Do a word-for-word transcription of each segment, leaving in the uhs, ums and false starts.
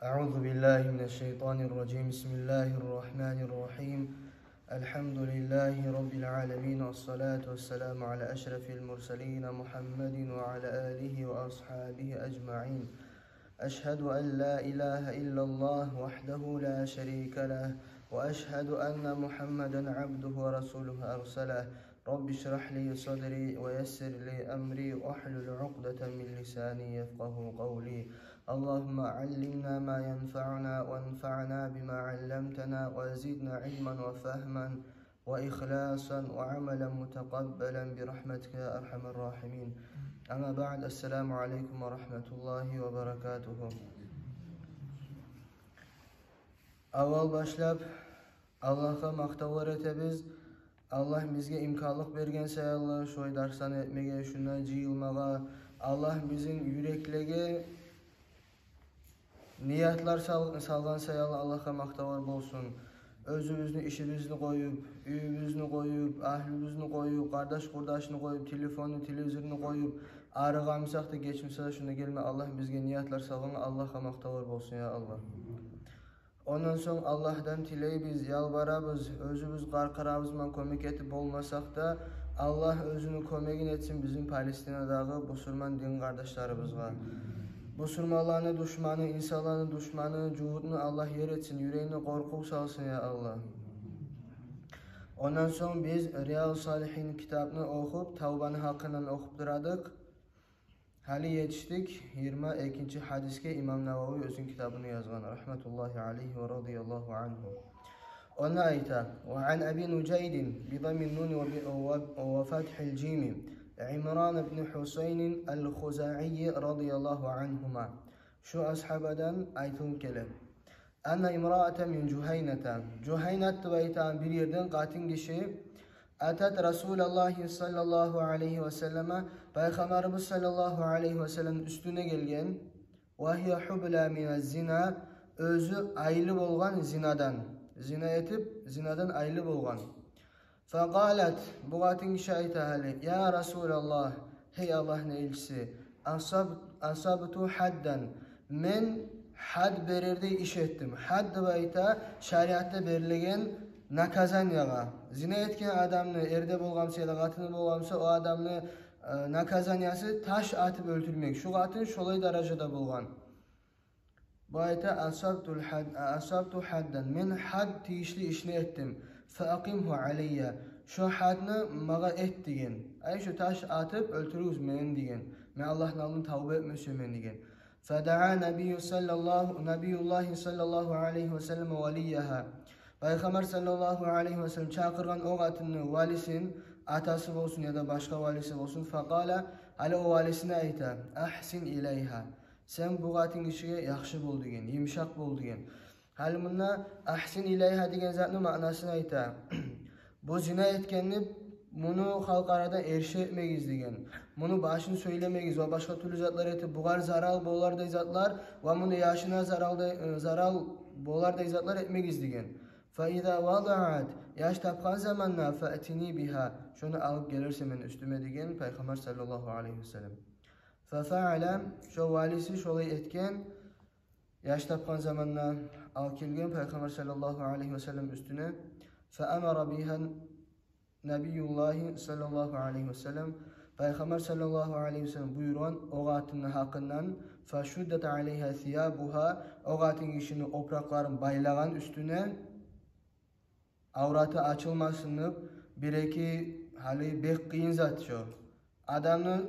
أعوذ بالله من الشيطان الرجيم. بسم الله الرحمن الرحيم. الحمد لله رب العالمين، والصلاة والسلام على أشرف المرسلين محمد وعلى آله وأصحابه أجمعين. أشهد أن لا إله إلا الله وحده لا شريك له، وأشهد أن محمدا عبده ورسوله أرسله. رب اشرح لي صدري ويسر لي أمري واحلل عقدة من لساني يفقهوا قولي. اللهم علمنا ما ينفعنا وانفعنا بما علمتنا وزدنا علما وفهما وإخلاصا وعملا متقبلا برحمتك يا أرحم الراحمين. أما بعد، السلام عليكم ورحمة الله وبركاته. Аввал башлап Аллагьгъа макътавлар этебиз. Аллагь бизге имканлыкъ берген саялы шулай дарсланы этмеге, шунда жыйылмагъа. Аллагь бизин юреклеге ниятлар сал-, салгъан саялы Аллагьгъа макътавлар болсун. Оьзюбюзню ишибизни къоюп, уьюбюзню къоюп, агьлюбюзню къоюп, къардаш-къурдашны къоюп, телефонну, телевизорну къоюп, арыгъамсакъ да, гечмесек де, шунда гелме Аллагь бизге ниятлар салгъангъа Аллагьгъа макътавлар болсун, я Аллагь. Ондан сонг Аллагьдан тилейбиз, ялбарабыз, оьзюбюз къаркъарабыз булан кёмек этип болмасакъ да, Аллагь оьзюню кёмегин этсин бизин Палестинадагъы бусурман дин къардашларыбызгъа. Бусурманланы душманы, инсанланы душманы, жугьутну Аллагь ер этсин, юрегине къоркъув салсын, я Аллагь. Ондан сонг биз Рияз-салигьин китапны охуп, тавбаны гьакъындан охуп турадыкъ. Гьали етишдик йигирма экинчи гьадисге, имам Нававий оьзюню китабында язгъан, рагьматуллагьи алайгьи ва радияллагьу ангьу. Онда айта: وعن أبي نجيد بضم النون وب-، و-، وفتح الجيم، عمران بن حصين الخزاعي رضي الله عنهما. Шу асгьабадан айтылып геле. أن امرأة من جهينة. Жугьайнат деп айтагъан бир ерден къатын гиши أتت رسول الله صلى الله عليه وسلم, Пайхаммарыбыз саллаллагьу алайгьи ва салламны уьстюне гелген. وهي حبلى من الزنا, оьзю айлы болгъан зинадан. Зина этип, зинадан айлы болгъан. فقالت, бу къатын гиши айта гьали: يا رسول الله, гьей Аллагьны элчиси, أصب-، أصبت حدا, мен гьад берердей иш этдим. Гьад деп айта шариатда берилеген наказаниягъа. Зина этген адамны, эрде болгъан буса яда къатыны болгъан буса, о адамны, э, наказаниясы таш атып оьлтюрмек. Шу къатын шолай даражада болгъан. Бу айта: أصبت الحد، أصبت حدا, мен гьад тийишли ишни этдим. فأقمه علي, шо гьадны магъа эт деген. Ай, шо таш атып оьлтюрюгюз мени деген. Мен Аллагьны алдында тавба этме сюемен деген. فدعا النبي صلى الله، نبي الله صلى الله عليه وسلم وليها. Пайхаммар саллаллагьу алайгьи ва саллам чакъыргъан о къатынны валисин, атасы болсун яда башгъа валиси болсун. فقال, гьали о валисине айта: أحسن إليها. Сен бу къатын гишиге яхшы бол деген, йымышакъ бол деген. Гьали мунда أحسن إليها деген затны маънасын айта. Бу зина этгенни, муну халкъ арада эрши этмегиз деген. Муну башын сёйлемегиз ва башгъа тюрлю затлар этип, бугъар зарал болардай затлар ва муну яшына заралдай, э, зарал болардай затлар этмегиз деген. فإذا وضعت, яш тапгъан заманда, فأتني بها, шону алып гелерсен мени уьстюме деген Пайхаммар саллаллагьу алайгьи ва саллам. ففعل, шо валиси шолай этген, яш тапгъан заманда алып гелген Пайхаммар саллаллагьу алайгьи ва саллам уьстюне. فأمر بها نبي الله صلى الله عليه وسلم, Пайхаммар саллаллагьу алайгьи ва саллам буюргъан о къатынны гьакъындан. فشدت عليها ثيابها, о къатын гишини опуракъларын байлагъан уьстюне, авраты ачылмасын деп. Бир-эки, гьали бек къыйын зат шо. Адамны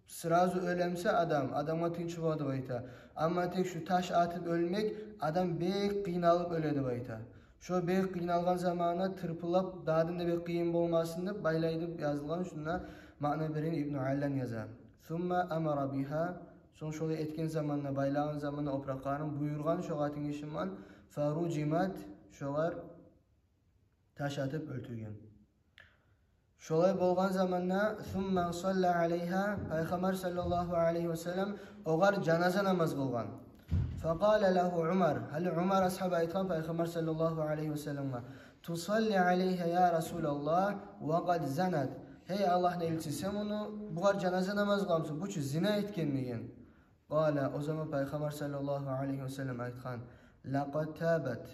сразу оьле буса адам, адамгъа тынч бола деп айта. Амма тек шу таш атып оьлмек, адам бек къыйналып оьле деп айта. Шо бек къыйналгъан заманына тырпылап, дагъы да бек къыйын болмасын деп байлай деп язылгъан, шунда маъна берген Ибну Аллан яза. ثم أمر بها, сонг шолай этген заманда, байлагъан заманда опуракъларын, буюргъан шо къатын гиши булан. فرجمت, шолар таш атып оьлтюрген. Шолай болгъан заманда, ثم صلى عليها, Пайхаммар саллаллагьу алайгьи ва саллам огъар жаназа намаз къылгъан. فقال له عمر, гьали Умар асгьаба айтгъан Пайхаммар саллаллагьу алайгьи ва салламгъа: تصلي عليها يا رسول الله وقد زنت. Гьей Аллагьны элчиси, сен муну, бугъар жаназа намаз къыламысан, бу чу зина этген деген. Къала, о заман Пайхаммар саллаллагьу алайгьи ва саллам айтгъан: «Лакъад табат».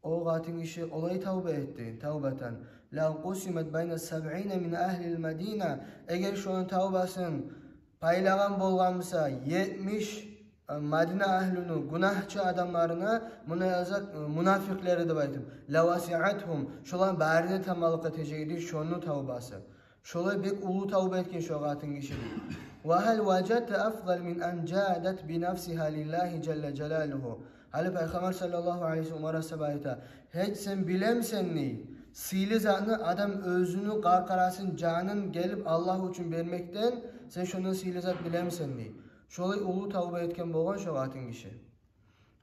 О къатын гиши олай тавба этди, тавбатан. «Лав къусимат байна сабъина мин агьлил Мадина». Эгер шону тавбасын пайлагъан болгъан буса етмиш, э, Мадина агьлюню гюнагьчы адамларына, муна яза, э, мунафикълери деп айтып, «лавасиатгьум», шоланы барына тамалыкъ этежек эди шону тавбасы. Шолай бек уллу тавба этген шо къатын гиши. «Ва гьал важадта афдал мин ан жагьадат би нафсигьа лиллагьи жалла жалалугьу?» Гьали Пайхаммар саллаллагьу алайгьи ва саллам Умар асгьабагъа айта: «Гьеч сен билемисен, – дей, – сыйлы затны адам оьзюню къаркъарасын, жанын гелип Аллагь учун бермекден, сен шондан сыйлы зат билемисен?» – дей. Шолай уллу тавба этген болгъан шо къатын гиши.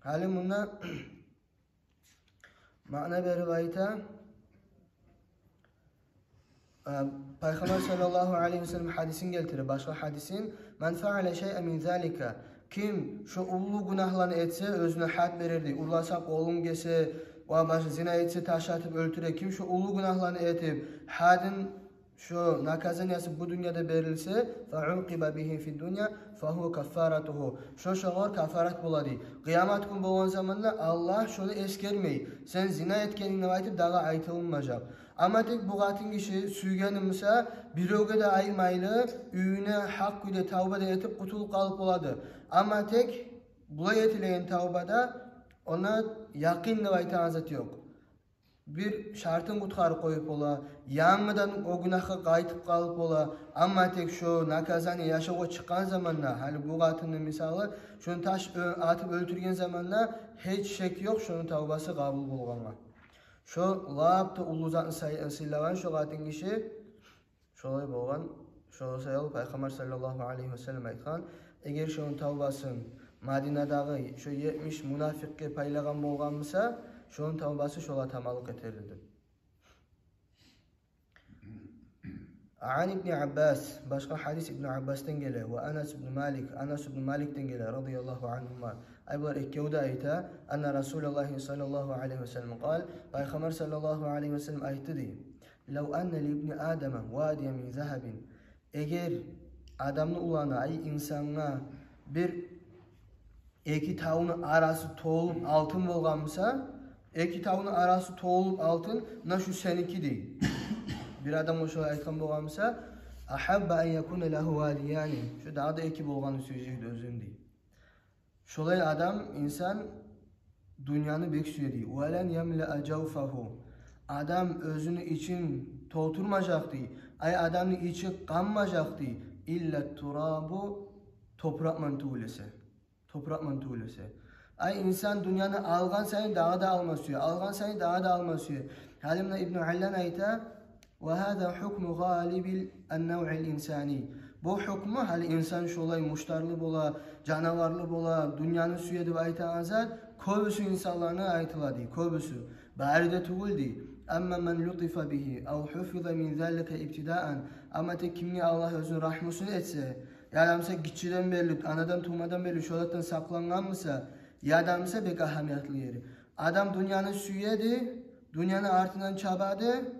Гьали мунда маъна берип айта, э, Пайхаммар саллаллагьу алайгьи ва саллам гьадисин гелтире, башгъа гьадисин: «Ман фаала шайъан мин залика». Ким шо уллу гюнагьланы этсе, оьзюне гьад берер дей, урласа къолун гесе, ва башгъа зина этсе, таш атып оьлтюре. Ким шо уллу гюнагьланы этип, гьадын, шо наказаниясы бу дюньяда берилсе, «фа укъиба бигьи фид дунья, фа гьува каффаратугьу». Шо шогъар каффарат бола дей. Къыямат гюн болгъан заманда Аллагь шону эсгермей, сен зина этгенинг деп айтып дагъы айтылмажакъ. Амма тек бу къатын гиши сюйгени буса, биревге де айтмайлы, уьюне гьакъ кюйде тавба да этип къутулуп къалып болады. Амма тек булай этилеген тавбада онда якъин деп айтагъан зат ёкъ. Бир шартын къутгъарып къоюп бола, янгыдан о гюнагьгъа къайтып къалып бола. Амма тек шо наказание яшавгъа чыкъгъан заманда, гьали бу къатынны мисалы, шону таш оь-, атып оьлтюрген заманда, гьеч шек ёкъ, шону тавбасы къабул болгъангъа. Шо лап да уллу затны сай-, сыйлагъан шо къатын гиши. Шолай болгъан, шо саялы Пайхаммар саллаллагьу алайгьи ва саллам айтгъан: «Эгер шону тавбасын Мадинадагъы шо етмиш мунафикъгъа пайлагъан болгъан буса, шону тавбасы шолагъа тамалыкъ этер эди». Ан ибни Аббас, башгъа гьадис Ибну Аббасдан геле, ва Анас ибну Малик, Анас ибну Маликден геле, радияллагьу ангьума. Ай, булар экеви де айта: «Анна Расулаллагьи саллаллагьу алайгьи ва саллам къал», Пайхаммар саллаллагьу алайгьи ва саллам айтды дей: «Лав анна ли ибни Адама вадиян мин загьабин». Эгер адамны уланы, ай, инсангъа бир эки тавну арасы толуп алтын болгъан буса, эки тавну арасы толуп алтын, муна шу сеники дей. Бир адамгъа шолай айтгъан болгъан буса, «агьабба ан якуна лагьу вадияни», шо дагъы да эки болгъанны сюежек эди оьзюню дей. Шолай адам, инсан дюньяны бек сюе дей. «Ва лан ямлаа жавфагьу». Адам оьзюню ичин толтурмажакъ дей. Ай, адамны ичи къанмажакъ дей. «Илла турабу», топуракъман тюгюл эсе. Топуракъман тюгюл эсе. Ай, инсан дюньяны алгъан сайын дагъы да алма сюе, алгъан сайын дагъы да алма сюе. Гьали муна Ибну Аллан айта: «Ва гьаза гьукму гъалибил аннавъил инсани». Бу гьукму, гьали инсан шолай муштарлы бола, жанаварлы бола, дюньяны сюе деп айтагъан зат кёбюсю инсанланы айтыла дей, кёбюсю. Бары да тюгюл дей. «Амма ман лутифа бигьи ав гьуфиза мин залика ибтидаан». Амма тек кимге Аллагь оьзюню рагьмусун этсе, яда буса гиччиден берли, анадан тувмадан берли шо затдан сакълангъан буса, яда буса бек агьамиятлы ери. Адам дюньяны сюе дей, дюньяны артындан чаба дей,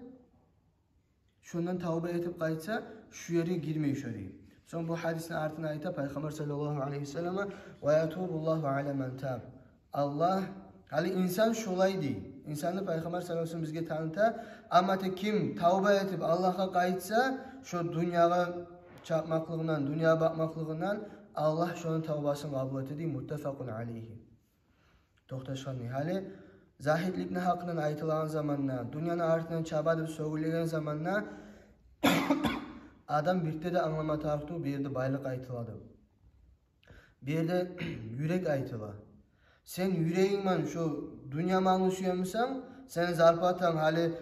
шондан тавба этип къайтса, шу ери гирмей шо ери. Сонг бу гьадисни артына айта Пайхаммар саллаллагьу алайгьи ва саллам: «Ва ятубуллагьу ала ман таб». Аллагь, гьали инсан шолай дей. Инсанны Пайхаммар саллаллагьу алайгьи ва саллам бизге таныта, амма тек ким тавба этип Аллагьгъа къайтса, шо дюньягъа чапмакълыгъындан, дюньягъа бакъмакълыгъындан Аллагь шону тавбасын къабул эте дей. Муттафакъун алайгьи. Токъташгъан дей. Гьали загьидликни гьакъындан айтылагъан заманда, дюньяны артындан чаба деп сёгюлеген заманда, адам бирде де англама тарыкъ тюгюл, бу ерде байлыкъ айтыла деп. Бу ерде юрек айтыла. Сен юрегинг булан шо дюнья малын сюе бусанг, сени зарплатанг гьали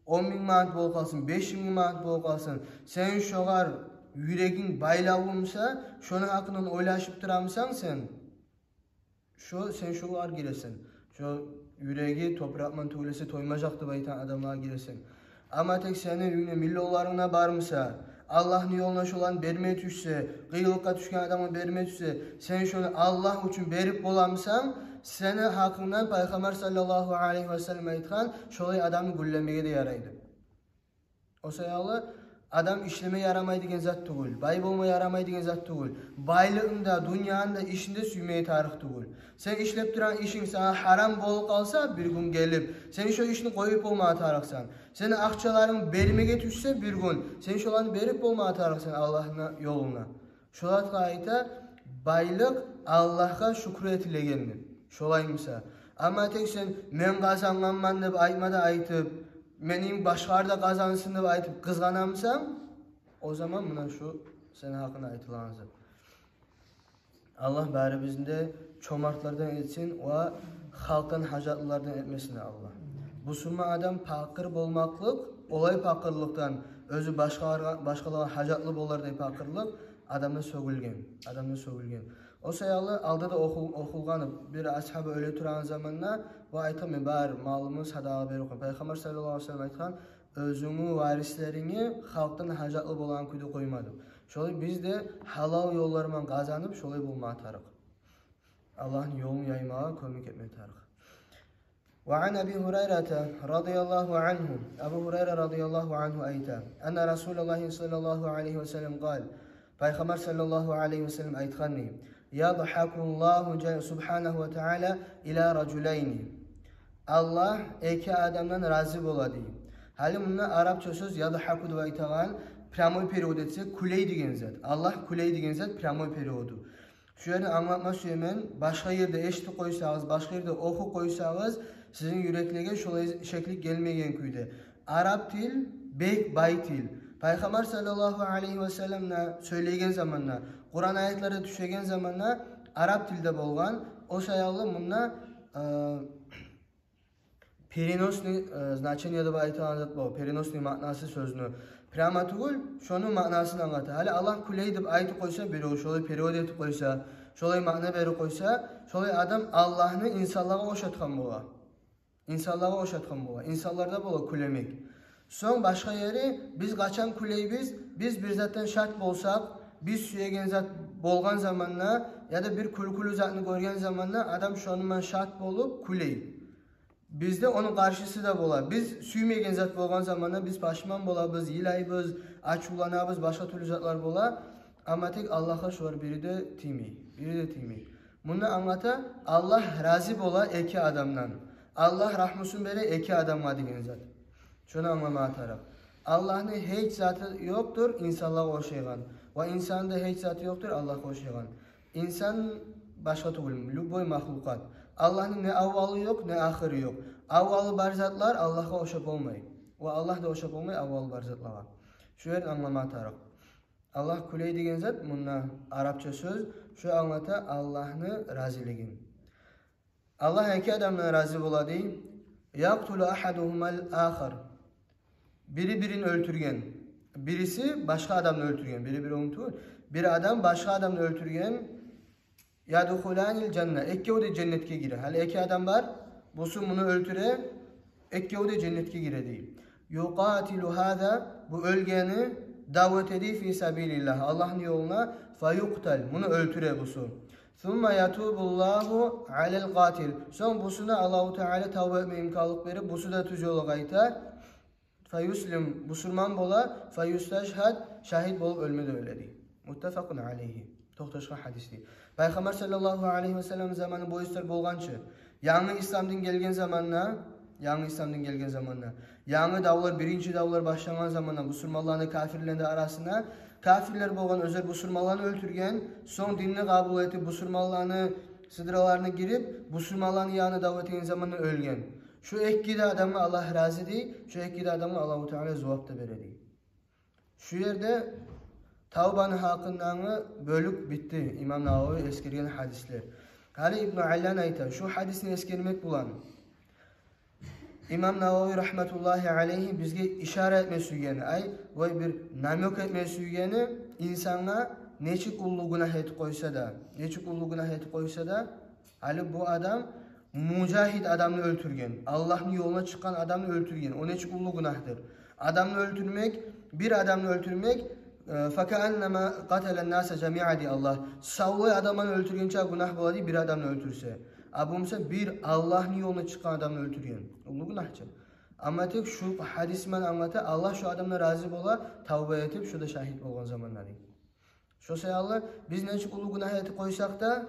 он минг манат болуп къалсын, беш минг манат болуп къалсын, сени шогъар юрегинг байлавлу буса, шону гьакъындан ойлашып тура бусанг сен, шо, сен шолагъа гиресен. Шо юреги топуракъман тюгюл эсе тоймажакъ деп айтагъан адамлагъа гиресен. Амма тек сени уьюнгде миллионларынг да бар буса, Аллагьны ёлуна шоланы берме тюшсе, къыйынлыкъгъа тюшген адамгъа берме тюшсе, сен шону Аллагь учун берип бола бусанг, сени гьакъынгдан Пайхаммар саллаллагьу алайгьи ва саллам айтгъан, шолай адамны гюллемеге де ярайды. О саялы Адам ишлеме ярамай деген зат тюгюл, бай болма ярамай деген зат тюгюл. Байлыгъын да, дюньяны да, ишин де сюймеге тарыкъ тюгюл. Сен ишлеп турагъан ишинг сагъа гьарам болуп къалса, бир гюн гелип, сен шо ишни къоюп болмагъа тарыкъсан. Сени акъчаларынг бермеге тюшсе бир гюн, сен шоланы берип болмагъа тарыкъсан Аллагьны ёлуна. Шо затгъа айта, байлыкъ Аллагьгъа шюкюр этилегенни. Шолай буса. Амма тек сен, мен къазангъанман деп айтма да айтып, мени йимик башгъалар да къазансын деп айтып къызгъана бусанг, о заман муна шу сени гьакъынгда айтылагъан зат. Аллагь барибизни де чомартлардан этсин ва халкъдан гьажатлылардан этмесин Аллагь. Бусурман адам пакъыр болмакълыкъ, олай пакъырлыкъдан, оьзю башгъаларгъа, башгъалагъа гьажатлы болардай пакъырлыкъ адамны сёгюлген, адамны сёгюлген. О саялы алда да охул-, охулгъаны, бир асгьаба оьле турагъан заманда, ва айтгъан: «Мен бар малымны садагъа берип къояман». Пайхаммар саллаллагьу алайгьи ва саллам айтгъан: «Оьзюнгню варислерингни халкъдан гьажатлы болагъан кюйде къойма», — деп. Шолай биз де гьалал ёллар булан къазанып, шолай болмагъа тарыкъ. Аллагьны ёлун яймагъа кёмек этме тарыкъ. Ва ан Аби Гьурайрата радияллагьу ангьу, Абу Гьурайра радияллагьу ангьу айта: «Анна Расулаллагьи саллаллагьу алайгьи ва саллам къал». Пайхаммар саллаллагьу алайгьи ва саллам айтгъан дей: «Ядхакуллагьу жа-, субгьанагьу ва тааля иля ражулайни». Аллагь эки адамдан рази бола дей. Гьали мунда арапча сёз «ядхаку» деп айтагъан, прямой перевод этсе, кюлей деген зат. Аллагь кюлей деген зат прямой переводу. Шу ерни англатма сюемен, башгъа ерде эшитип къойсагъыз, башгъа ерде охуп къойсагъыз, сизин юреклеге шолай шеклик гелмеген кюйде. Арап тил бек бай тил. Пайхаммар саллаллагьу алайгьи ва саллам да сёйлеген заманда, Къуран аятлар да тюшеген заманда арап тилде болгъан. О саялы мунда, э, переносный, э, значение деп айтагъан зат бар, переносный маънасы сёзню. Прямо тюгюл, шону маънасын англата. Гьали Аллагь кюлей деп айтып къойса бирев, шолай перевод этип къойса, шолай маъна берип къойса, шолай адам Аллагьны инсанлагъа ошатгъан бола. Инсанлагъа ошатгъан бола. Инсанларда бола кюлемек. Сонг башгъа ери, биз къачан кюлейбиз, биз бир затдан шат болсакъ, биз сюеген зат болгъан заманда, яда бир кюлкюлю затны гёрген заманда адам шону булан шат болуп кюлей. Бизде ону къаршысы да бола. Биз сюймеген зат болгъан заманда биз пашман болабыз, йылайбыз, ачувланабыз, башгъа тюрлю затлар бола. Амма тек Аллагьгъа шолар бири де тиймей, бири де тиймей. Мунда англата, Аллагь рази бола эки адамдан. Аллагь рагьмусун бере эки адамгъа деген зат. Шону англамагъа тарыкъ. Аллагьны гьеч заты ёкъдур инсанлагъа ошайгъан. Ва инсанны да гьеч заты ёкъдур Аллагьгъа ошайгъан. Инсан башгъа тюгюл, любой махлукъат. Аллагьны не аввалы ёкъ, не ахыры ёкъ. Аввалы бар затлар Аллагьгъа ошап болмай. Ва Аллагь да ошап болмай аввалы бар затлагъа. Шу ерни англама тарыкъ. Аллагь кюлей деген зат, мунда арапча сёз, шу англата Аллагьны разилигин. Аллагь эки адамдан рази бола дей. Якътулу агьадугьумал ахар. Бири бирин оьлтюрген. Бириси башгъа адамны оьлтюрген. Бири бирин оьлтюрген. Бир адам башгъа адамны оьлтюрген. Ядхуланил жанна. Эккеви де женнетге гире. Гьали эки адам бар. Бусу муну оьлтюре. Эккеви де женнетге гире дей. Юкъатилу гьаза. Бу оьлгени дав эте дей фи сабилиллагь, Аллагьны ёлуна. Фаюкътал. Муну оьлтюре бусу. Сумма ятубуллагьу алал къатил. Сонг бусуна Аллагьу Таала тавба этме имканлыкъ берип, бусу да тюз ёлгъа къайта. Фаюслим, бусурман бола. Фаюсташгьад, шагьит болуп оьлме де оьле дей. Муттафакъун алайгьи. Токъташгъан гьадис дей. Пайхаммар саллаллагьу алайгьи ва саллам заманы бу ислер болгъанча, янгы ислам дин гелген заманда, янгы ислам дин гелген заманда, янгы давлар, биринчи давлар башлангъан заманда, бусурманланы кафирлени арасына, кафирлер болгъан, оьзлер бусурманланы оьлтюрген, сонг динни къабул этип, бусурманланы сыдраларына гирип, бусурманланы янына дав этеген заманда оьлген. Шу эки де адамгъа Аллагь рази дей, шу эки де адамгъа Аллагьу Таала зувап да бере дей. Шу ерде тавбаны гьакъындагъы бёлюк битди, имам Навави эсгерген гьадислер. Гьали Ибну Аллан айта, шу гьадисни эсгермек булан имам Навави рагьматуллагьи алайгьи бизге ишара этме сюйгени, ай, вай бир намёк этме сюйгени, инсангъа нечик уллу гюнагь этип къойса да, нечик уллу гюнагь этип къойса да, гьали бу адам мужагьид адамны оьлтюрген, Аллагьны ёлуна чыкъгъан адамны оьлтюрген. О нечик уллу гюнагьдыр. Адамны оьлтюрмек, бир адамны оьлтюрмек, э, факааннама къаталан наса жамиа дей Аллагь. Савлай адамланы оьлтюргенча гюнагь бола дей бир адамны оьлтюрсе. А бу буса бир Аллагьны ёлуна чыкъгъан адамны оьлтюрген. Уллу гюнагь чы. Амма тек шу гьадис ман англата, Аллагь шу адамдан рази бола, тавба этип, шу да шагьит болгъан заманда, дей. Шо саялы биз нечик уллу гюнагь этип къойсакъ да,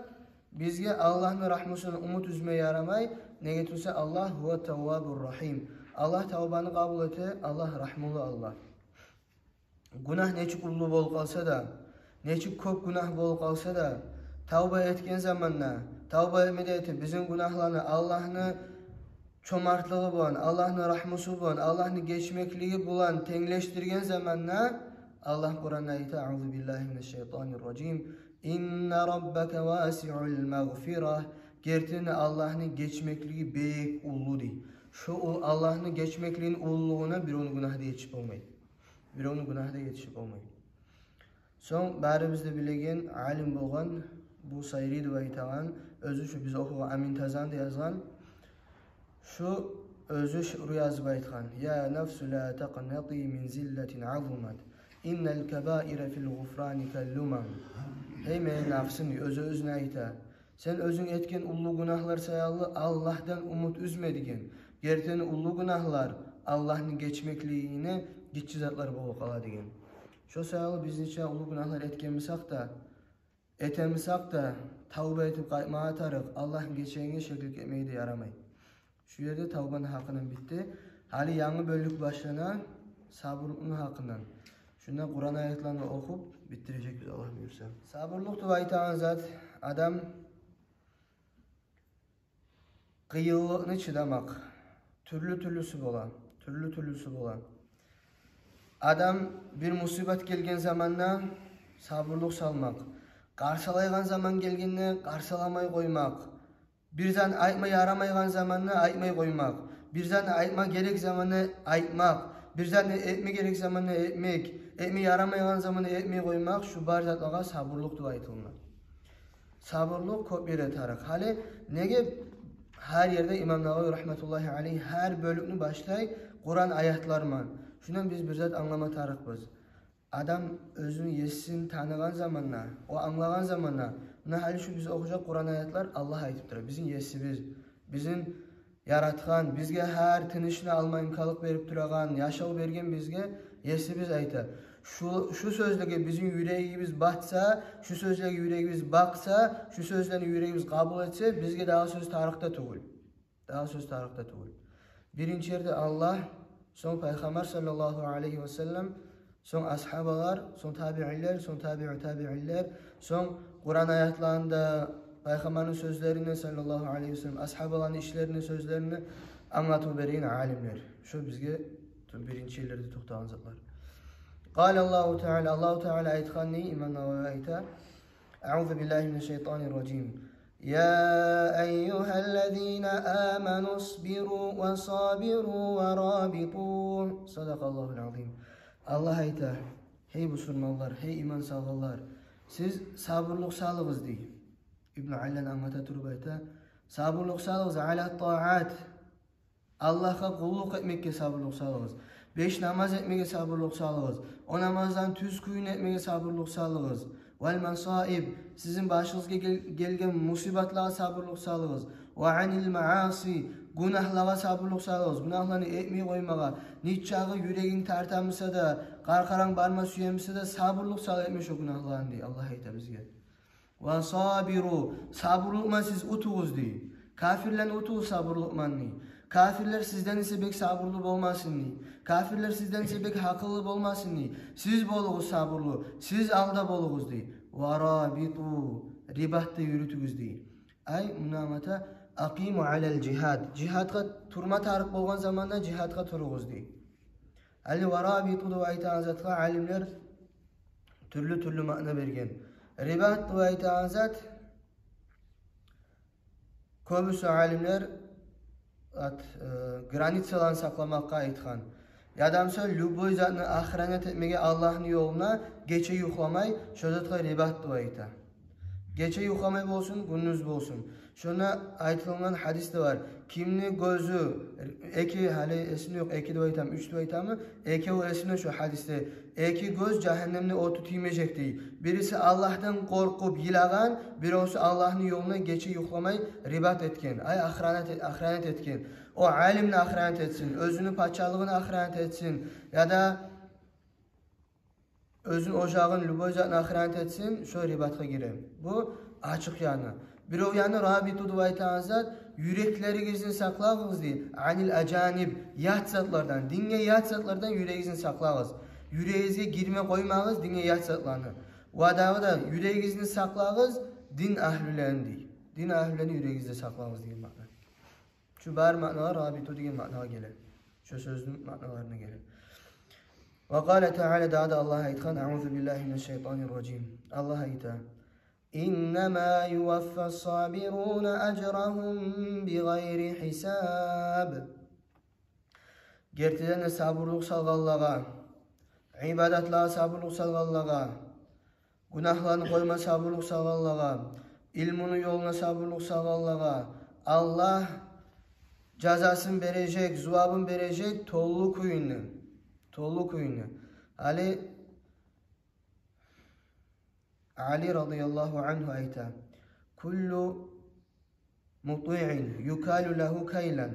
бизге Аллагьны рагьмусундан умут уьзме ярамай. Неге тюгюл де Аллагь гьува таввабур рагьим. Аллагь тавбаны къабул эте, Аллагь рагьмулу Аллагь. Гюнагь нечик уллу болуп къалса да, нечик кёп гюнагь болуп къалса да, тавба этген заманда, тавба этме де этип, бизин гюнагьланы Аллагьны чомартлыгъы булан, Аллагьны рагьмусу булан, Аллагьны гечмеклиги булан тенглешдирген заманда, Аллагь Къуранда айта: «Аузу биллагьи минаш шайтанир ражим. Инна раббака васиул магъфира». Гертиден Аллагьны гечмеклиги бек уллу, дей. Шо у-, Аллагьны гечмеклигини уллулугъуна биревню гюнагьы да етишип болмай. Биревню гюнагьы да етишип болмай. Сонг барыбыз да билеген алим болгъан Бусайри деп айтагъан, оьзю шу биз охугъан Аминтазаны да язгъан, шу оьзю шиъру язып айтгъан: «Я нафсу ла такънати мин зиллатин азумат, иннал кабаира фил гъуфрани кал лумам». Гьей мени нафсым, оьзю оьзюне айта, сен оьзюнг этген уллу гюнагьлар саялы Аллагьдан умут уьзме деген. Гертиден уллу гюнагьлар Аллагьны гечмеклигине гиччи затлар болуп къала деген. Шо саялы биз нече уллу гюнагьлар этген бусакъ да, этемисакъ да, тавба этип къайтмагъа тарыкъ, Аллагь гечегенге шеклик этмеге де ярамай. Шу ерде тавбаны гьакъындан битди. Гьали янгы бёлюк башлана, сабурлукъну гьакъындан. Шунда Къуран аятланы охуп битдирежекбиз, Аллагь буюрса. Сабурлукъ деп айтагъан зат адам къыйынлыкъны чыдамакъ. Тюрлю-тюрлюсю бола, тюрлю-тюрлюсю бола. Адам бир мусибат гелген заманда сабурлукъ салмакъ. Къарсалайгъан заман гелгенде къарсаламай къоймакъ. Бир зат айтма ярамайгъан заманда айтмай къоймакъ. Бир зат айтма герек заманда айтмакъ. Бир зат этме герек заманда этмек. Этме ярамайгъан заманда этмей къоймакъ. Шу бар затлагъа сабурлукъ деп айтылына. Сабурлукъ кёп ерде тарыкъ. Гьали неге гьар ерде имам Нававий рагьматуллагьи алайгь гьар бёлюкню башлай Къуран аятлар ман? Шундан биз бир зат англама тарыкъбыз. Адам оьзюню есин таныгъан заманда, о англагъан заманда, муна гьали шу биз охужакъ Къуран аятлар Аллагь айтып тура. Бизин есибиз, бизин яратгъан, бизге гьар тынышны алма имканлыкъ берип турагъан, яшав берген бизге есибиз айта. Шу, шу сёзлеге бизин юрегибиз батса, шу сёзлеге юрегибиз бакъса, шу сёзлени юрегибиз къабул этсе, бизге дагъы сёз тарыкъ да тюгюл. Дагъы сёз тарыкъ да тюгюл. Биринчи ерде Аллагь, сонг Пайхаммар саллаллагьу алайгьи ва саллам, сонг асгьабалар, сонг табиинлер, сонг табиу табиинлер, сонг Къуран аятланы да, Пайхаммарны сёзлерин де, саллаллагьу алайгьи ва саллам, асгьабаланы ишлерин де, сёзлерин де англатып берген алимлер. Шу бизге ту-, биринчи ерлерде токътагъан затлар. Къала Аллагьу таала, Аллагьу таала айтгъан, дей, имам Нававий айта: «Аузу биллагьи минаш шайтанир ражим. Я айюгьаллазина аману сбиру ва сабиру ва рабиту». Садакъаллагьул азим. Аллагь айта: «Гьей бусурманлар, гьей иман салгъанлар, сиз сабурлукъ салыгъыз», — дей. Ибну Аллан англата туруп айта: «Сабурлукъ салыгъыз, ала таат, Аллагьгъа къуллукъ этмекге сабурлукъ салыгъыз. Беш намаз этмеге сабурлукъ салыгъыз. О намазланы тюз кюйюн этмеге сабурлукъ салыгъыз. Вал масаиб, сизин башыгъызгъа гел-, гелген мусибатлагъа сабурлукъ салыгъыз. Ва анил мааси, гюнагьлагъа сабурлукъ салыгъыз. Гюнагьланы этмей къоймагъа, нечакъы юрегинг тартамыса да, къаркъаранг барма сюемиса да, сабурлукъ сал, этме шо гюнагьланы», — дей. Аллагь айта бизге. «Ва сабиру, сабурлукъ ман сиз утугъуз», — дей. «Кафирлени утугъуз сабурлукъ ман», — дей. «Кафирлер сизден эсе бек сабурлу болмасын», — дей. «Кафирлер сизден эсе бек гьакъыллы болмасын», — дей. «Сиз болугъуз сабурлу, сиз алда болугъуз», — дей. «Ва рабиту, рибат да юрютюгюз», — дей. Ай, муна англата: «Акъиму алал жигьад». Жигьадгъа турма тарыкъ болгъан заманда жигьадгъа туругъуз, дей. Гьали «ва рабиту» деп айтагъан затгъа алимлер тюрлю-тюрлю маъна берген. Рибат деп айтагъан зат, кёбюсю алимлер ат-, э, границаланы сакъламакъгъа айтгъан. Яда мисал, любой затны охранять этмеге Аллагьны ёлуна гече юхламай, шо затгъа рибат деп айта. Гече юхламай болсун, гюндюз болсун. Шонда айтылгъан гьадис де бар. Кимни гёзю эки, гьали эсимде ёкъ, эки деп айтамы, уьч деп айтамы, экев эсимде шо гьадисде. Эки гёз жагьаннемни оту тиймежек дей. Бириси Аллагьдан къоркъуп йылагъан, биревсю Аллагьны ёлуна гече юхламай рибат этген, ай, охранять, охранять этген. О алимни охранять этсин, оьзюню пачалыгъын охранять этсин, яда оьзюн ожагъын, любой затны охранять этсин, шо рибатгъа гире. Бу ачыкъ яны. Бирев яны, рабиту деп айтагъан зат, юреклеригизни сакълагъыз дей, анил ажаниб, ят затлардан, динге ят затлардан юрегигизни сакълагъыз. Юрегигизге гирме къоймагъыз динге ят затланы. Ва дагъы да юрегигизни сакълагъыз дин агьлюлени дей. Дин агьлюлени юрегигизде сакълагъыз деген маъна. Шу бар маъналар рабиту деген маънагъа геле. Шу сёзню маъналарына геле. Ва къала таала, дагъы да Аллагь айтгъан, аузу биллагьи минаш шайтанир ражим. Аллагь айта: «Иннама юваффас сабируна ажрагьум бигъайри гьисаб». Гертиден де сабурлукъ салгъанлагъа, ибадатлагъа сабурлукъ салгъанлагъа, гюнагьланы къойма сабурлукъ салгъанлагъа, илмуну ёлуна сабурлукъ салгъанлагъа Аллагь жазасын бережек, зувабын бережек толу кюйню. Толу кюйню. Али, Али радияллагьу ангьу айта: «Куллу мутиин юкалу лагьу кайлан».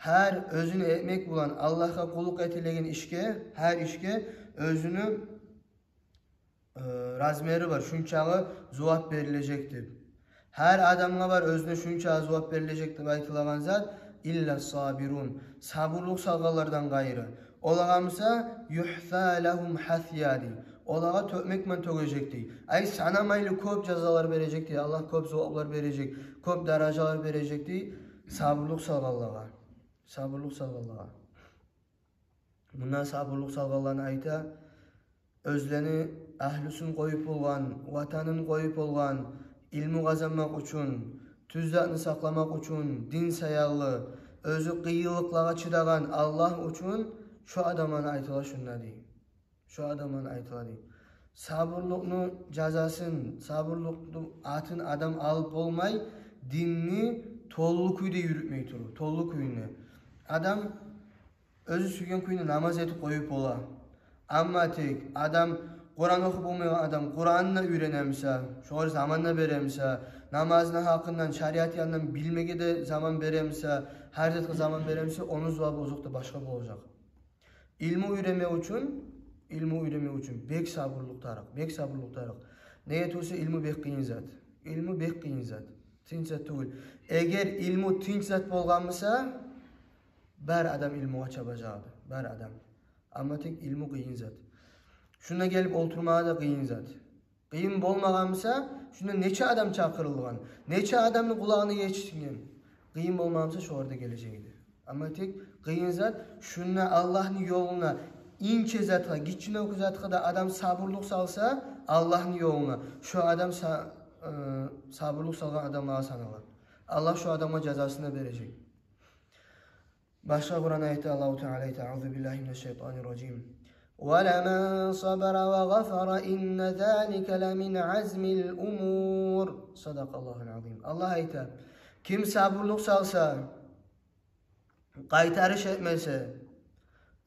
Гьар оьзюню этмек булан Аллагьгъа къуллукъ этилеген ишге, гьар ишге оьзюню э, размери бар, шунчагъы зувап берилежек деп. Гьар адамгъа бар оьзюне шунчагъы зувап берилежек деп айтылагъан зат, илла сабирун, сабурлукъ салгъанлардан къайры. Олагъа буса югьса лагьум гьасия дей. Олагъа тёкмек булан тёгежек дей. Ай, санамайлы кёп жазалар бережек дей. Аллагь кёп зуваплар бережек, кёп даражалар бережек дей сабурлукъ салгъанлагъа. Сабурлукъ салгъанлагъа. Мунда сабурлукъ салгъанланы айта, оьзлени агьлюсюн къоюп болгъан, ватанын къоюп болгъан, илму къазанмакъ учун, тюз затны сакъламакъ учун, дин саялы, оьзю къыйынлыкълагъа чыдагъан Аллагь учун, шо адамланы айтыла шунда дей. Шо адамланы айтыла дей. Сабурлукъну жазасын, сабурлукъну атын адам алып болмай, динни толу кюйде юрютмей туруп, толу кюйде. Адам оьзю сюйген кюйде намаз этип къоюп бола. Амма тек адам Къуран охуп болмайгъан адам Къуранны да уьйрене буса, шогъар заман да бере буса, намазны гьакъындан, шариат янындан билмеге де заман бере буса, гьар затгъа заман бере буса, ону зувабы озокъда башгъа болажакъ. Илму уьйренме учун, илму уьйренме учун бек сабурлукъ тарыкъ, бек сабурлукъ тарыкъ. Неге тюгюл де илму бек къыйын зат. Илму бек къыйын зат. Тынч зат тюгюл. Эгер илму тынч зат болгъан буса, бар адам илмугъа чабажакъ эди, бар адам. Амма тек илму къыйын зат. Шунда гелип олтурмагъа да къыйын зат. Къыйын болмагъан буса, шунда нече адам чакъырылгъан, нече адамны къулагъына етишген. Къыйын болмагъан буса, шогъар да гележек эди. Амма тек къыйын зат, шунда Аллагьны ёлуна, инче затгъа, гиччинокъ затгъа да адам сабурлукъ салса Аллагьны ёлуна, шо адам са-, э, сабурлукъ салгъан адамлагъа санала. Аллагь шо адамгъа жазасын да бережек. Башгъа Къуран аятда Аллагьу Таала айта, аузу биллагьи минаш шайтанир ражим. «Ва ламан сабара ва гъафара инна залика ламин азмил умур». Садакъаллагьул азим. Аллагь айта, ким сабурлукъ салса, къайтарыш этмесе,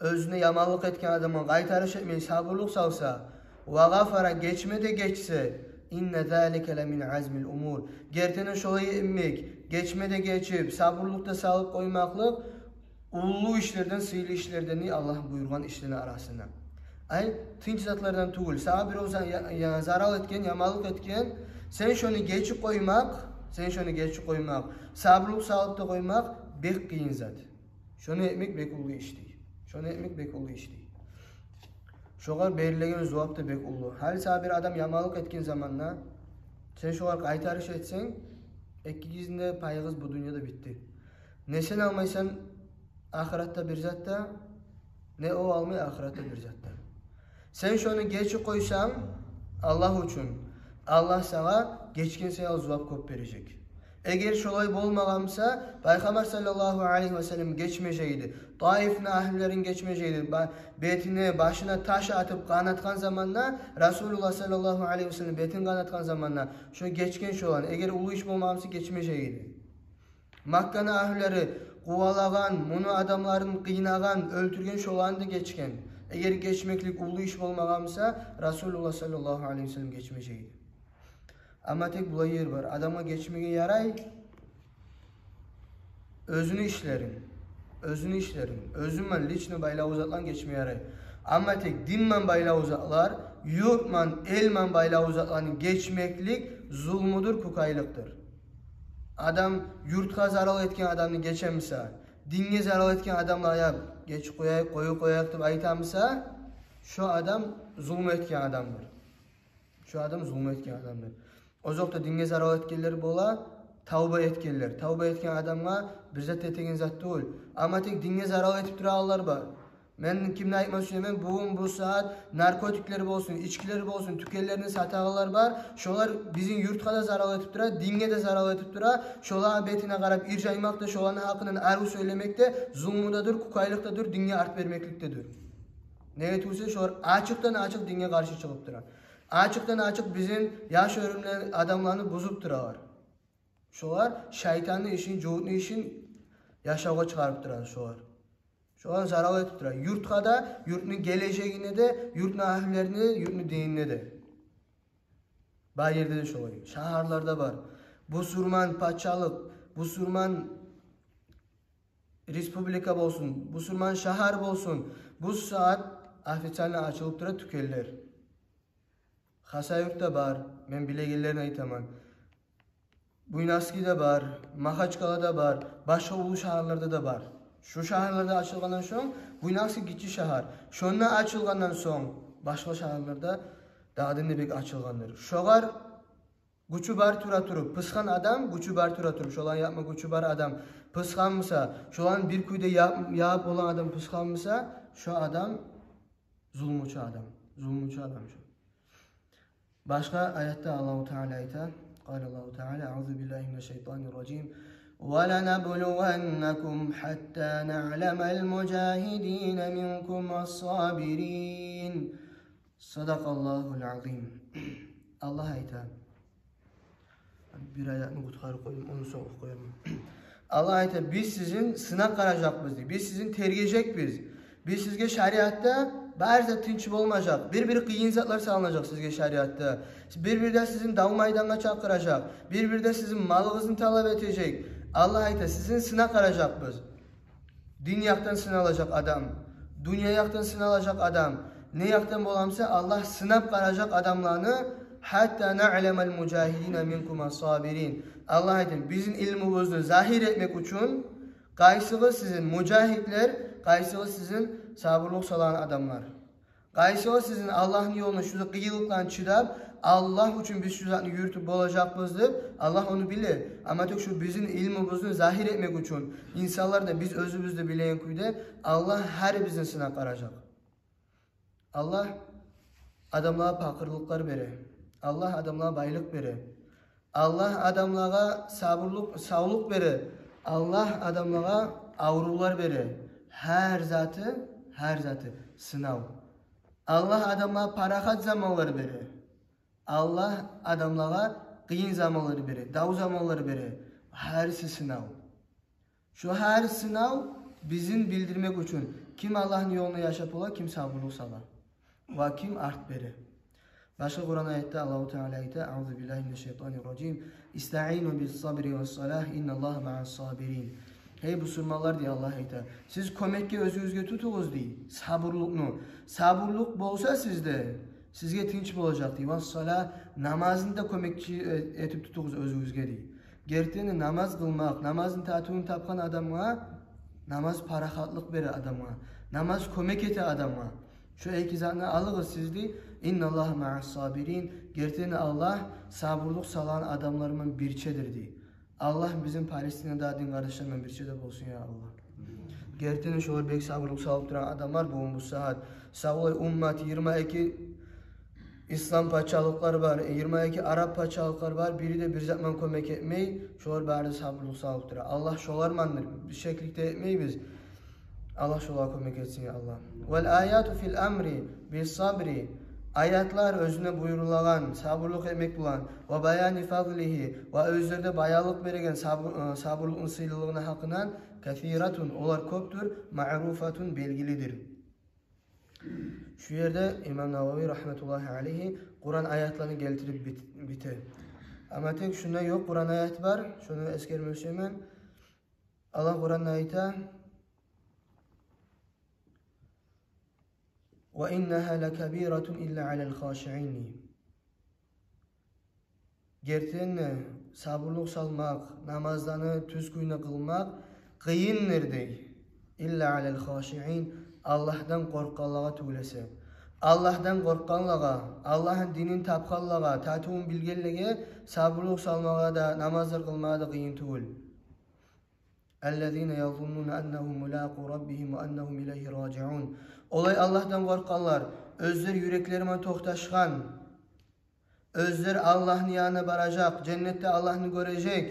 оьзюне яманлыкъ этген адамгъа къайтарыш этмей, сабурлукъ салса, ва гъафара, гечме де гечсе, инна залика ламин азмил умур. Гертиден шолай этмек, гечме де гечип, сабурлукъ да салып къоймакълыкъ уллу ишлерден, сыйлы ишлерден, Аллагь буюргъан ишлени арасында. Ай, тынч затлардан тюгюл. Сагъа бирев за-, я-, я-, зарал этген, яманлыкъ этген, сен шону гечип къоймакъ, сен шону гечип къоймакъ, сабурлукъ салып да къоймакъ бек къыйын зат. Шону этмек бек уллу иш дей. Шону этмек бек уллу иш дей. Шогъар берилеген зувап да бек уллу. Гьали сагъа бир адам яманлыкъ этген заманда, сен шогъар къайтарыш этсенг, экигизни де пайыгъыз бу дюньяда битди. Не сен алмайсан ахыратда бир зат да, не о алмай ахыратда бир зат да. Сен шону гечип къойсанг Аллагь учун, Аллагь сагъа гечген саялы зувап кёп бережек. Эгер шолай болмагъан буса, Пайхаммар саллаллагьу алайгьи васаллам гечмежек эди. Таифни агьлюлерин гечмежек эди. Ба-, бетине, башына таш атып къан атгъан заманда, Расулуллагь саллаллагьу алайгьи васаллам бетин къан атгъан заманда, шо гечген шоланы. Эгер уллу иш болмагъан буса, гечмежек эди. Макканы агьлюлери къувалагъан, муну адамларын къыйнагъан, оьлтюрген, шоланы да гечген. Эгер гечмеклик уллу иш болмагъан буса, Расулуллагь саллаллагьу алайгьи васаллам гечмежек эди. Амма тек булай ер бар. Адамгъа гечмеге ярай оьзюню ишлерин, оьзюню ишлерин, оьзю ман лично байлавлу затланы гечме ярай. Амма тек дин ман байлавлу затлар, юрт ман, эл ман байлавлу затланы гечмеклик зулмудур, кукайлыкъдыр. Адам юртгъа зарал этген адамны гечемиса, динге зарал этген адамлагъа, я, гечип къояйыкъ, къоюп къояйыкъ деп айтамиса, шо адам зулму этген адамдыр. Шо адам зулму этген адамдыр. Озокъда, динге зарал этгенлер бола, тавба этгенлер. Тавба этген адамгъа бир зат этеген зат тюгюл. Амма тек динге зарал этип турагъанлар бар. Мен кимни айтма сюемен, бугюн, бу сагьат наркотиклер болсун, ичкилер болсун, тюкенлерин сатагъанлар бар. Шолар бизин юртгъа да зарал этип тура, динге де зарал этип тура. Шоланы бетине къарап иржаймакъ да, шоланы гьакъындан арив сёйлемек де зулму да дюр, кукайлыкъ да дюр, динге арт бермеклик де дюр. Неге тюгюл де, шолар ачыкъдан-ачыкъ динге къаршы чыгъып тура. Ачыкъдан-ачыкъ бизин яш оьрюмлени, адамланы бузуп туралар. Шолар шайтанны ишин, жугьутну ишин яшавгъа чыгъарып туралар шолар. Шолар зарал этип тура. Юртгъа да, юртну гележегине де, юртну агьлюлерине де, юртну динине де. Бар ерде де шолай. Шагьарларда бар. Бусурман пачалыкъ, бусурман республика болсун, бусурман шагьар болсун, бу сагьат официально ачылып тура тюкенлер. Хасавюртда бар, мен билегенлерин айтаман. Буйнакскиде бар, Махачкъалада бар, башгъа уллу шагьарларда да бар. Шу шагьарларда ачылгъандан сонг, Буйнакски гиччи шагьар, шонда ачылгъандан сонг, башгъа шагьарларда дагъы да не бек ачылгъандыр. Шогъар гючю бар тура туруп, пысгъан адам, гючю бар тура туруп, шоланы япма гючю бар адам пысгъанмыса, шоланы бир кюйде яп-, япып болагъан адам пысгъанмыса, шо адам зулмучу адам, зулмучу адам шо. Башгъа аятда Аллагьу Таала айта, къала Аллагьу Таала, аузу биллагьи минаш шайтанир ражим. Ва ланаблуваннакум хатта наъламал мужагьидина минкум вас-сабирин. Садакъаллагьул азим. Аллагь айта. Бир аятны къутгъарып къоюм, ону сонг охуп къояман. Аллагь айта, биз сизин сынап къаражакъбыз дей. Биз сизин тергежекбиз. Биз сизге шариатда бары да тынч болмажакъ. Бир-бир къыйын затлар салынажакъ сизге шариатда. Бир-бирде сизин дав майдангъа чакъыражакъ. Бир-бирде сизин малыгъызны талап этежек. Аллагь айта, сизин сынап къаражакъбыз. Дин якъдан сыналажакъ адам, дюнья якъдан сыналажакъ адам. Не якъдан боламыса, Аллагь сынап къаражакъ адамланы. Хатта наъламал мужагьидина минкум вас-сабирин. Аллагь айтды, бизин илмубузну загьир этмек учун, къайсыгъыз сизин мужагьидлер, къайсыгъыз сизин сабурлукъ салагъан адамлар. Къайсыгъыз сизин Аллагьны ёлуна шу къыйынлыкъланы чыдап, Аллагь учун биз шу затны юрютюп болажакъбыз деп, Аллагь ону биле. Амма тек шу бизин илмубузну загьир этмек учун, инсанлар да, биз оьзюбюз де билеген кюйде, Аллагь гьарибизни сынап къаражакъ. Аллагь адамлагъа пакъырлыкълар бере. Аллагь адамлагъа байлыкъ бере. Аллагь адамлагъа сабурлукъ, савлукъ бере. Аллагь адамлагъа аврувлар бере. Гьар заты, гьар заты сынав. Аллагь адамлагъа парахат заманлар бере. Аллагь адамлагъа къыйын заманлар бере, дав заманлар бере. Гьариси сынав. Шу гьар сынав бизин билдирмек учун, ким Аллагьны ёлуна яшап бола, ким сабурлукъ сала ва ким арт бере. Башгъа Къуран аятда Аллагьу Таала айта, аузу биллагьи минаш шайтанир ражим, истаину бис-сабри вас-салагь, инналлагьа маъас-сабирин. Гьей бусурманлар, дей Аллагь айта, сиз кёмекге оьзюгюзге тутугъуз, дей, сабурлукъну. Сабурлукъ болса сизде, сизге тынч болажакъ, дей. Вас-салагь, намазны да кёмекчи э-, этип тутугъуз оьзюгюзге, дей. Гертиден де намаз къылмакъ, намазны татывун тапгъан адамгъа намаз парахатлыкъ бере адамгъа, намаз кёмек эте адамгъа. Шу эки затны алыгъыз сиз, дей. Инналлагьа маъас-сабирин. Гертиден де Аллагь сабурлукъ салагъан адамлар ман бирчедир, дей. Аллагь бизин Палестинадагъы дин къардашлар ман бирче де болсун, я Аллагь. Гертиден де шолар бек сабурлукъ салып турагъан адамлар бугюн бу сагьат. Савлай уммат, йигирма эки ислам пачалыкълар бар, йигирма эки араб пачалыкълар бар, бири де бир затман кёмек этмей, шолар бары да сабурлукъ салып тура. Аллагь шолармандыр, биз шеклик де этмейбиз. Аллагь шолагъа кёмек этсин, я Аллагь. Вал аяту фил амри бис сабри. Аятлар оьзюне буюрулагъан сабурлукъ этмек булан. Ва баяни фадлихи. Ва оьзлерде баянлыкъ береген сабур-, э, сабурлукъну сыйлылыгъыны гьакъындан. Касиратун, олар кёпдюр, маъруфатун, белгилидир. Шу ерде имам Навави рагьматуллагьи алайгьи Къуран аятланы гелтирип бит-, бите. Амма тек шунда ёкъ, Къуран аят бар, шуну эсгерме сюемен. Аллагь Къуранда айта: «Ва иннагьа лакабиратун илла алал хашиин». Гертиден де, сабурлукъ салмакъ, намазланы тюз кюйде къылмакъ къыйындыр дей. Илла алал хашиин, Аллагьдан къоркъгъанлагъа тюгюл эсе. Аллагьдан къоркъгъанлагъа, Аллагьны динин тапгъанлагъа, татывун билгенлеге сабурлукъ салмагъа да, намазлар къылмагъа да къыйын тюгюл. Аллазина язуннуна аннагьум мулакъу раббигьим ва аннагьум илайгьи ражиун. Олай Аллагьдан къоркъгъанлар, оьзлер юреклери булан токъташгъан, оьзлер Аллагьны янына баражакъ, женнетде Аллагьны гёрежек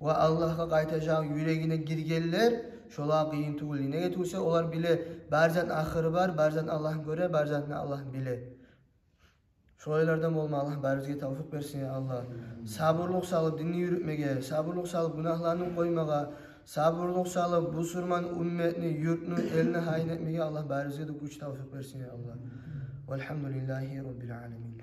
ва Аллагьгъа къайтажакъ юрегине гиргенлер, шолагъа къыйын тюгюл. Неге тюгюл десе, олар биле, бар затны ахыры бар, бар затны Аллагь гёре, бар затны Аллагь биле. Шолайлардан болма Аллагь барыбызгъа тавфикъ берсин, я Аллагь. Сабурлукъ салып динни юрютмеге, сабурлукъ салып гюнагьларын къоймагъа, сабурлукъ салып бусурман умметни, юртну, элни гьайын этмеге Аллагь барыбызгъа да гюч, тавфикъ берсин, я Аллагь. Валгьамдулиллагьи раббил аламин.